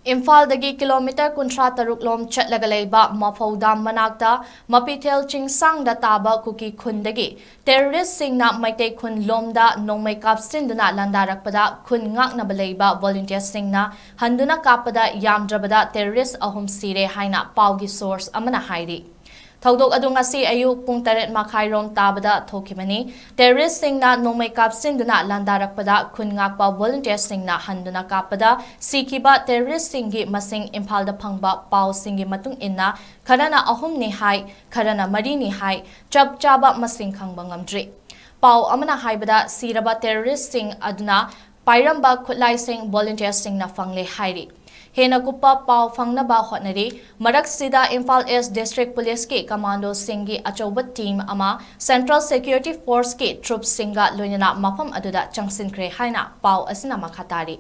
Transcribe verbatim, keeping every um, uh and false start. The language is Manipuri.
ꯏꯝꯐꯥꯜꯗꯒꯤ ꯀꯤꯂꯣꯃꯤꯇꯔ ꯀꯨꯟꯊ꯭ꯔꯥ ꯇꯔꯨꯛ ꯂꯣꯝ ꯆꯠꯂꯒ ꯂꯩꯕ ꯃꯐꯧ ꯗꯥꯝ ꯃꯅꯥꯛꯇ ꯃꯄꯤꯊꯦꯜ ꯆꯤꯡꯁꯥꯡꯗ ꯇꯥꯕ ꯀꯨꯀꯤ ꯈꯨꯟꯗꯒꯤ ꯇꯦꯔꯣꯔꯤꯁꯁꯤꯡꯅ ꯃꯩꯇꯩ ꯈꯨꯟ ꯂꯣꯝꯗ ꯅꯣꯡꯃꯩ ꯀꯥꯞꯁꯤꯟꯗꯨꯅ ꯂꯥꯟꯗꯥꯔꯛꯄꯗ ꯈꯨꯟ ꯉꯥꯛꯅꯕ ꯂꯩꯕ ꯚꯣꯂꯨꯟꯇꯤꯌꯔꯁꯤꯡꯅ ꯍꯟꯗꯨꯅ ꯀꯥꯞꯄꯗ ꯌꯥꯝꯗ꯭ꯔꯕꯗ ꯇꯦꯔꯣꯔꯤꯁ ꯑꯍꯨꯝ ꯁꯤꯔꯦ ꯍꯥꯏꯅ ꯄꯥꯎꯒꯤ ꯁꯣꯔꯁ ꯑꯃꯅ ꯍꯥꯏꯔꯤ꯫ ꯊꯧꯗꯣꯛ ꯑꯗꯨ ꯉꯁꯤ ꯑꯌꯨꯛ ꯄꯨꯡ ꯇꯔꯦꯠ ꯃꯈꯥꯏꯔꯣꯝ ꯇꯥꯕꯗ ꯊꯣꯛꯈꯤꯕꯅꯤ꯫ ꯇꯦꯔꯣꯔꯤꯁꯁꯤꯡꯅ ꯅꯣꯡꯃꯩ ꯀꯥꯞꯁꯤꯟꯗꯨꯅ ꯂꯥꯟꯗꯥꯔꯛꯄꯗ ꯈꯨꯟ ꯉꯥꯛꯄ ꯚꯣꯂꯨꯟꯇꯤꯌꯔꯁꯤꯡꯅ ꯍꯟꯗꯨꯅ ꯀꯥꯞꯄꯗ ꯁꯤꯈꯤꯕ ꯇꯦꯔꯣꯔꯤꯁꯁꯤꯡꯒꯤ ꯃꯁꯤꯡ ꯏꯝꯐꯥꯜꯗ ꯐꯪꯕ ꯄꯥꯎꯁꯤꯡꯒꯤ ꯃꯇꯨꯡ ꯏꯟꯅ ꯈꯔꯅ ꯑꯍꯨꯝꯅꯤ ꯍꯥꯏ, ꯈꯔꯅ ꯃꯔꯤꯅꯤ ꯍꯥꯏ, ꯆꯞ ꯆꯥꯕ ꯃꯁꯤꯡ ꯈꯪꯕ ꯉꯝꯗ꯭ꯔꯤ꯫ ꯄꯥꯎ ꯑꯃꯅ ꯍꯥꯏꯕꯗ ꯁꯤꯔꯕ ꯇꯦꯔꯣꯔꯤꯁꯁꯤꯡ ꯑꯗꯨꯅ ꯄꯥꯏꯔꯝꯕ ꯈꯨꯠꯂꯥꯏꯁꯤꯡ ꯚꯣꯂꯨꯟꯇꯤꯌꯔꯁꯤꯡꯅ ꯐꯪꯂꯦ ꯍꯥꯏꯔꯤ꯫ ꯍꯦꯟꯅ ꯀꯨꯞꯄ ꯄꯥꯎ ꯐꯪꯅꯕ ꯍꯣꯠꯅꯔꯤ꯫ ꯃꯔꯛꯁꯤꯗ ꯏꯝꯐꯥꯜ ꯏꯁ ꯗꯤꯁꯇ꯭ꯔꯤꯛ ꯄꯨꯂꯤꯁꯀꯤ ꯀꯃꯥꯟꯗꯣꯁꯤꯡꯒꯤ ꯑꯆꯧꯕ ꯇꯤꯝ ꯑꯃ ꯁꯦꯟꯇ꯭ꯔꯦꯜ ꯁꯦꯀ꯭ꯌꯨꯔꯤꯇꯤ ꯐꯣꯔꯁꯀꯤ ꯇ꯭ꯔꯨꯞꯁꯤꯡꯒ ꯂꯣꯏꯅꯅ ꯃꯐꯝ ꯑꯗꯨꯗ ꯆꯪꯁꯤꯟꯈ꯭ꯔꯦ ꯍꯥꯏꯅ ꯄꯥꯎ ꯑꯁꯤꯅ ꯃꯈꯥ ꯇꯥꯔꯤ꯫